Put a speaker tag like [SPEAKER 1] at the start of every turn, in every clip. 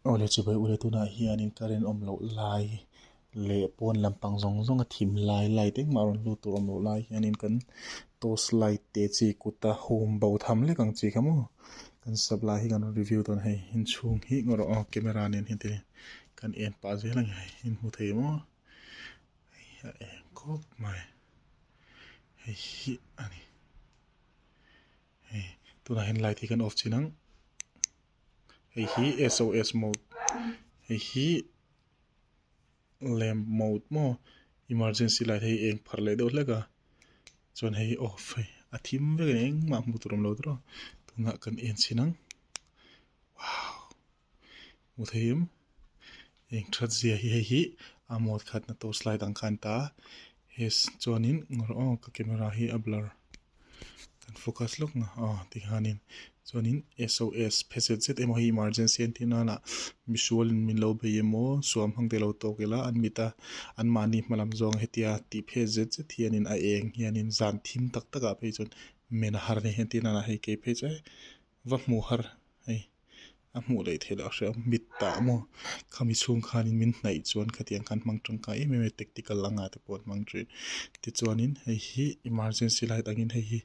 [SPEAKER 1] Awle chibai ule tunah hianin current awm loh lai leh pawn lampang zawng zawng a thim lai light engmah rawn lut tur awm loh lai hianin kan torch light te chi kuta hum bo tham lek ang chi kha maw kan supply hi kan rawn review dawn a hei inchhung hi ngaw rawh aw camera nen hian te kan en pah zel a ni hei in hmu thei maw hei a eng khawp mai hei hi a ni hei tunah hian light hi kan off chin ang. Hei hi SOS mode hei hi lamp mode maw emergency light hei eng pharh leh deuh hlek a chuan hei off hei a thim vek a ni engmah hmuh tur a awm lo tawh tunah kan en chhin ang wow hmu thei em eng that zia hi hei hi a mode khatna torch light ang khan ta chuanin aw ka camera hi a blur. Kan focus lawk na aw tikhanin chuanin SOS phe zet zet emaw hei emergency an tih nana misual in min lo bei emaw suam hmang te lo tawk ila an mit a anmahni hma lam zawng hetia tih phe zet zet hianin a eng hianin zan thim tak tak ah phei chuan men a har a ni entir nana hei kei phei chu va hmuh har hei. A hmuh leh theih loh a hria mit tah maw khami chhung khanin min hnaih chuan khatiang khan hmang tangkai em em a tactical anga te pawh an hmang thin tichuanin hei hi emergency light angin hei hi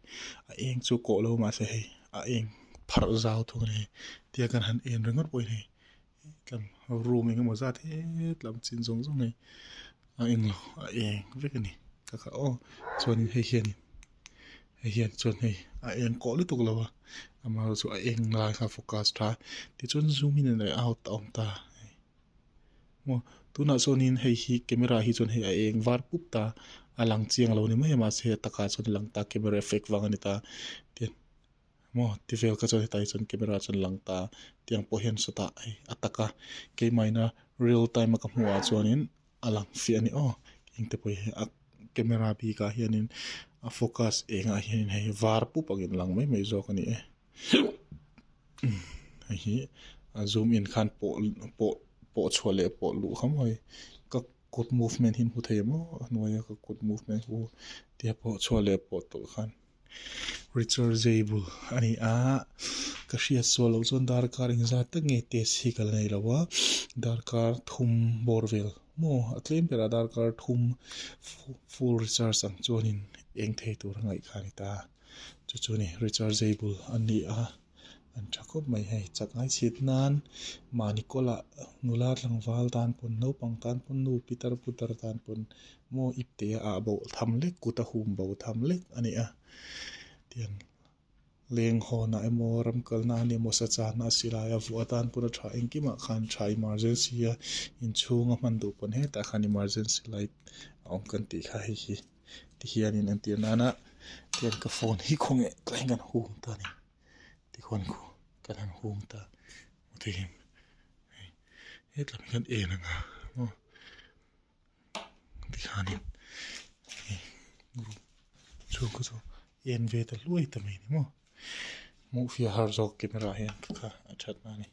[SPEAKER 1] a eng chu kawh lo mahse hei a eng pharh zau thung a ni tia kan han en ringawt pawhin hei tlam room eng emaw zat hetlam chin zawng zawng hi a eng lo a eng vek a ni ka kha aw chuanin hei hianin. Hei hian chuan hei a eng kawh lutuk lo a amaherawh chu a eng lai kha focus tha a tichuan zoom in leh out a awm ta hei maw tunah chuanin hei hi camera hi chuan hei a eng var pup ta a lang chiang lo ni mai a mahse a takah chuan a lang ta camera effect vang a ni ta tian maw ti vel kha chuan hetah hi chuan camera chuan a lang ta tiang pawh hian sawtah hei a taka keimahina real time a ka hmuh ah chuanin. A lang fiah a ni aw engte pawh hi a camera bikah hianin a focus engah hianin hei var pup angin a lang mai mai zawk a ni e hei hi a zoom in khan pawh pawh pawh chhuah leh pawh luh kha maw hei ka kut movement hi an hmu thei maw a hnuaia ka kut movement hu tia pawh chhuah leh pawh tawlh khan. Rechargeable a ni a, ka hriat sual loh chuan darkar engzat tak nge test hi ka la nei lo a, darkar thum bawr vel maw a tlem berah darkar thum full recharge ang chuanin eng thei tur a ngaih kha a ni ta, chu chu a ni rechargeable a ni a. An tha khawp mai hei chak ngai chhit nan mahni kawlah nula tlangval tan pawn naupang tan pawn nu pitar putar tan pawn maw ip te a ah bo tham lek kut a hum bo tham lek a ni a tiang leng hawnah emaw ram kalna a ni emaw sa chana a silai a vuah atan pawn a tha engkimah khan tha emergency a inchhung a hman duh pawn hetah khan emergency light a awm kan tih kha hei hi tihianin entir nana tiang ka phone hi khawnge tlai kan hung ta a ni. Tikhuan khu kan han hung ta maw thei em hei hetlam hi kan en ang a maw tikhanin hei room chhung kha chu en ve ta hluai ta mai a ni maw hmuh fiah har zawk camera hian kha a that na a ni.